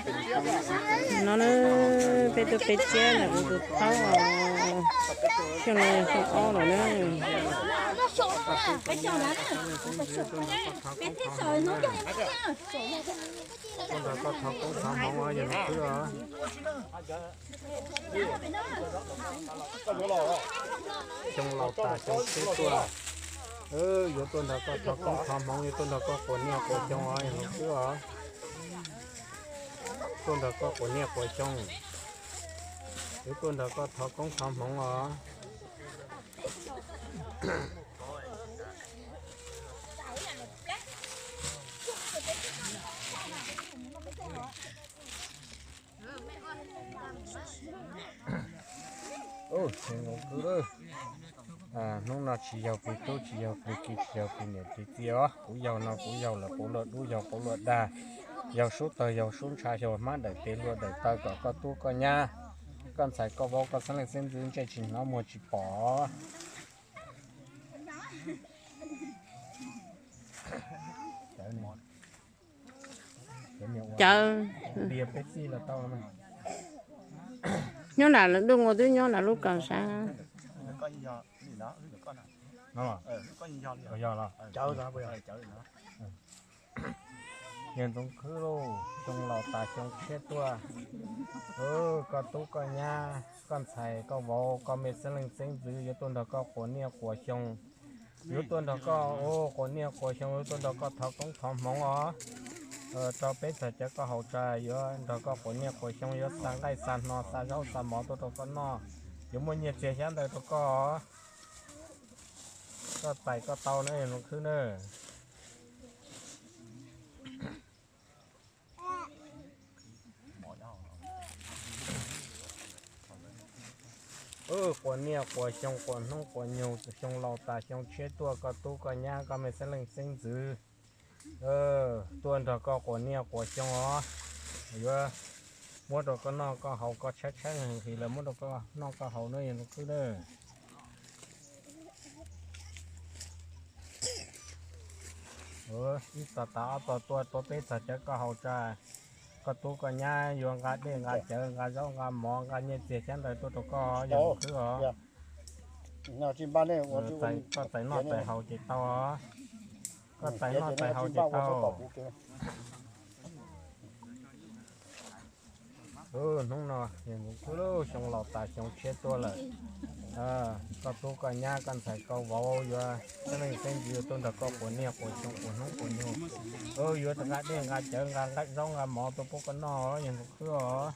No na, peb tuaj peb tsiab ntawm kuv tus thaub xyoo no xyoo ob lawm na. Tuaj nrog koj thov koob thov hmoov os yog tus kwv os. Xyoo laus tas xyoo tshiab tuaj, yuav tuaj nrog koj thov koob thov hmoov, yuav tuaj nrog koj quas niaj quas xyoo os yog tus kwv os. Tuaj nrog koj quas niaj quas xyoo, yuav tuaj nrog koj thov koob thov hmoov os. Hnub no tsis yog plig tub, tsis yog plig kiv, tsis yog plig niam plig txiv os, kuv yog no kuv yog lawm, kuv luag dub yog kuv luag dag, yog sub tawg yog sub ntsha, yog hmab dawm tes hluas dawm taw, kom koj tub koj nyab, koj ntxhais koj vauv, koj xeeb leej xeeb ntxwv ntsej tsis hnov muag tsis pom. Cawv, nyob nram lawv dub nqua twb nyob nram lub kawm sav. Yog los, yog ntxoov khwb lauj, xyoo laus tas xyoo tshiab tuaj, koj tub koj nyab, koj ntxhais koj vauv, koj me xeeb leej xeeb ntxwv yuav tuaj nrog koj quas niaj quas xyoo, yuav tuaj nrog koj quas niaj quas xyoo, yuav tuaj nrog koj thov koob thov hmoov os. Rau peb txog cawv koj haus tsa, yuav nrog koj quas niaj quas xyoo, yuav xa nqaij xa hno xa zaub xa mov tuaj rau koj noj, yuav muaj nyiaj txiag xyab ntawv rau koj os. Koj txais koj tau na ntxoov khwb na. Quas niaj quas xyoo, quas hnub quas nyoog, xyoo laus tas xyoo tshiab tuaj, koj tub koj nyab, koj me xeeb leej xeeb ntxwv tuaj nrog koj quas niaj quas xyoo os. Yuav muab rau koj noj koj haus, koj tshaib tshaib nqhis nqhis lawm muab rau koj noj koj haus na ntxoov khwb na. Ib txog tas ob txog tuaj, tuaj peb txog cawv koj haus tsa, koj tub koj nyab yuav nqa dej nqa cawv nqa zaub nqa mov nqa nyiaj txiag xyab ntawv tuaj rau koj yog tus khwb os. Koj txais noj txais haus ces tau os. Koj txais noj txais haus ces tau. Hnub no yog tus khwb xyoo laus tas xyoo tshiab tuaj lawm. Koj tub koj nyab koj ntxhais koj vauv yuav xeeb leej xeeb ntxwv yuav tuaj nrog koj quas niaj quas xyoo quas hnub quas nyoog. Yuav nqa dej nqa cawv nqa zaub nqa mov tuaj pub koj noj yog tus khwb os.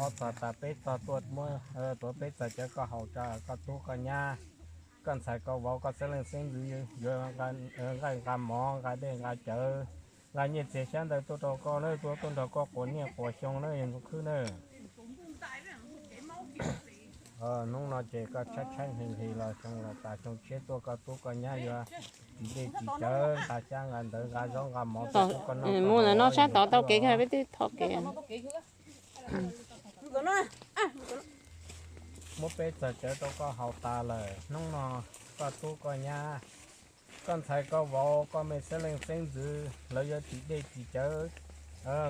Ob txog tas peb txog tuaj muab, tuav peb txog cawv koj haus tsa, koj tub koj nyab, koj ntxhais koj vauv, koj xeeb leej xeeb ntxwv yuav nqa nqaij nqa mov nqa dej nqa cawv nqa nyiaj txiag xyab ntawv tuaj rau koj na, tuaj tuaj nrog koj quas niaj quas xyoo na yog tus khwb na. Hnub no ces koj tshaib tshaib nqhis nqhis los xyoo laus tas xyoo tshiab tuaj, koj tub koj nyab yuav tsis dej tsis cawv nqa xyab nqa ntawv nqa zaub nqa mov tuaj pub koj noj. Mus ntawm no sab tod tau kev kiag peb twb thov kev. Muab peb txog cawv rau koj haus tas lawm, hnub no koj tub koj nyab, koj ntxhais koj vauv, koj me xeeb leej xeeb ntxwv lawv yuav tsis dej tsis cawv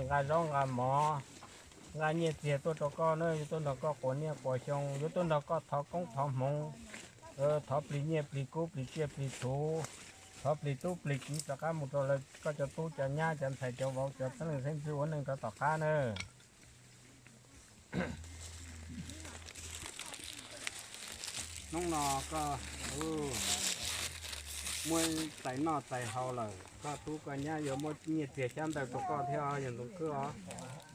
nqa zaub nqa mov nqa nyiaj txiag tuaj rau koj na, yuav tuaj nrog koj quas niaj quas xyoo, yuav tuaj nrog koj thov koob thov hmoov, thov plig nyiaj plig kub plig tsiaj plig txhuv, thov plig tub plig kiv rov qab mus rau lawv koj cov tub cov nyab cov ntxhais cov vauv cov xeeb leej xeeb ntxwv ua neej rov tom qab na. Hnub no koj muab txais noj txais haus lawm, koj tub koj nyab yuav muab nyiaj txiag xyab ntawv rau koj thiab os yog tus khwb os.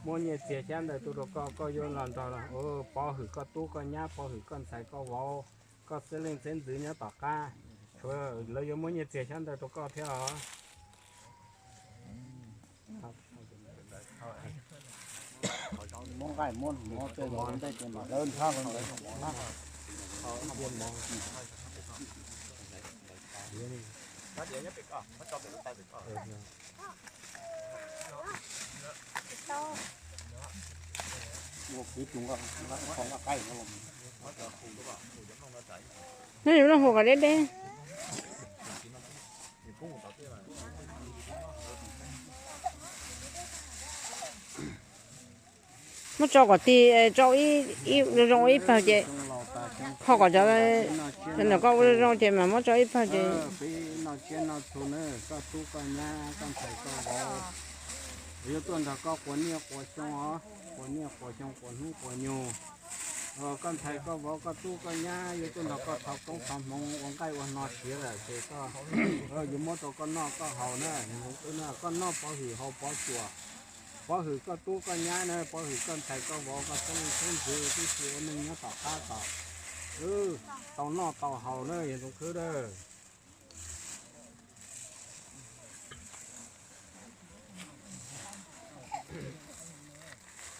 Muab nyiaj txiag xyab ntawv tuaj rau koj, koj yuav los nrog pov hwm koj tub koj nyab, pov hwm koj ntxhais koj vauv, koj xeeb leej xeeb ntxwv nyob tom qab, lawv yuav muab nyiaj txiag xyab ntawv rau koj thiab os. Neb yuav noj hu kom deb deb. Muab tso kom tig, tso ib, zoo ib pawg ces kho kom cov, cov ntawm koj ua zoo ces mas muab tso ib pawg ces. Peb noj tsiab noj txhu na, koj tub koj nyab koj ntxhais koj vauv, yuav tuaj nrog koj quas niaj quas xyoo os, quas niaj quas xyoo quas hnub quas nyoog. Koj ntxhais koj vauv koj tub koj nyab yuav tuaj nrog koj thov koob thov hmoov ua nqaij ua hno siav lawm ces koj yuav muab rau koj noj koj haus na, koj noj pov hwm haus pov cuam, pov hwm koj tub koj nyab na, pov hwm koj ntxhais koj vauv koj xeeb leej xeeb ntxwv tib si ua neej nyob tom qab kom wb tau noj tau haus na yawg Ntxoov Khwb na.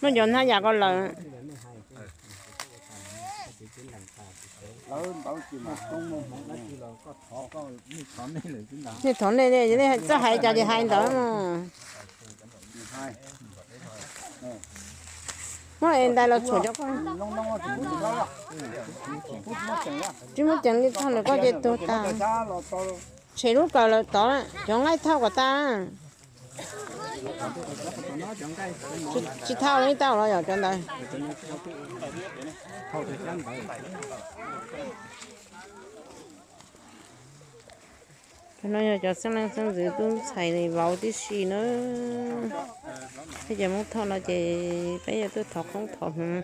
Muab cov hnab yam ko lawm. Nej thov nej, nej txawj hais cas ces hais ntawd. Muab es ntais los tshuam cov ko. Tsis muaj ceev li tag lawm koj ces tuag tas. Tshem lub kawm lawm tod, cov nqaij thauj kom tas. Tsis thauj li tau los yog cov ntawd. Cov no yog cov xeeb leej xeeb ntxwv tub ntxhais vauv tib si na. Peb cov Hmoob Thoj no ces peb yuav tuaj thov koob thov hmoov.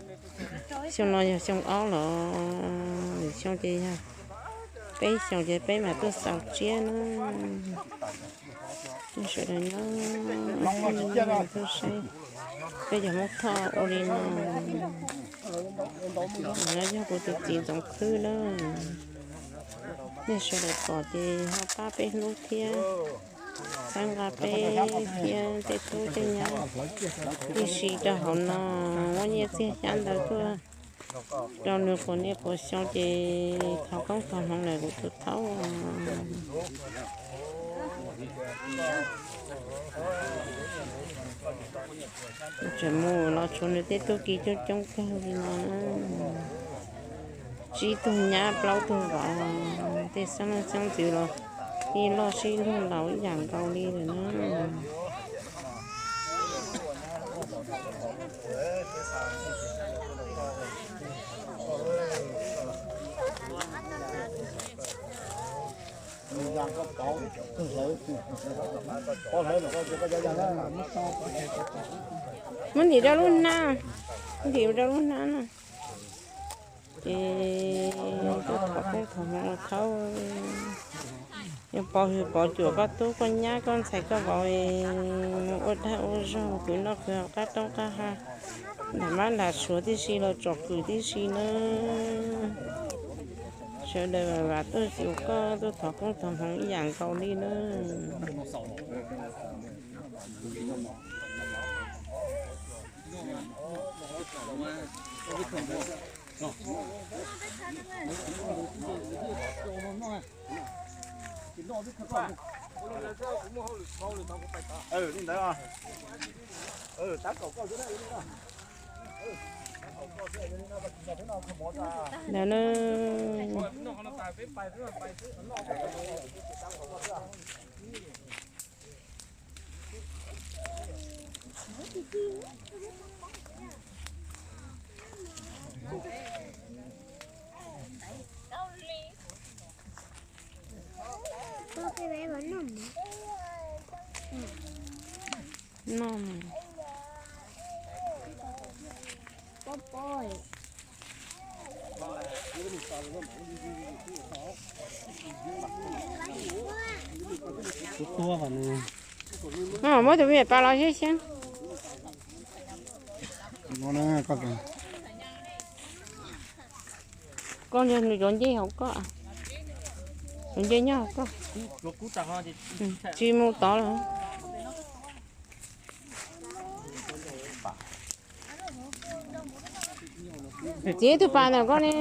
Xyoo no yog xyoo ob los, lwm xyoo ces yog peb xyoos ces peb mam tuaj xaus tsiab na. Nej sawv daws nyob tuaj saib peb cov Hmoob Thoj ua li no. Yog kuv tus txiv Ntxoov Khwb na. Nej sawv daws pom ces ho pab peb hlub thiab, txhawb nqa peb thiab tej tub tej nyab tib si rau hauv no, muab nyiaj txiag xyab ntawv tuaj rau nws quas niaj quas xyoo ces thov koob thov hmoov lawm kuv tus thaub. Tseem mus los tshuav nws tej tub ki coob coob kawg li no na. Tsib tug nyab plaub tug vauv, tej xeeb leej xeeb ntxwv los ib loj sib luag laus ib yam nkaus li lawm na. Muab ntim rau lub hnab, ntim rau lub hnab na. Ces tuaj thov koob thov hmoov ua thaub, yog pov hwm pov cuam koj tub koj nyab koj ntxhais koj vauv mus ua dag ua zog kwv noj kwv haus qab roob qab hav, nram mab nram suav tib si los tsom kwm tib si na. Sawv daws vam vam tuaj xyuas koj tuaj thov koob thov hmoov ib yam nkaus li na. Ntawd na. Noj mas. Muab tus me pas los sib xyeeb. Koj nws cov ncej hauv koj, cov ncej nyob hauv koj. Tsis mus tod lawm. Txiv tus pas ntawm koj ne.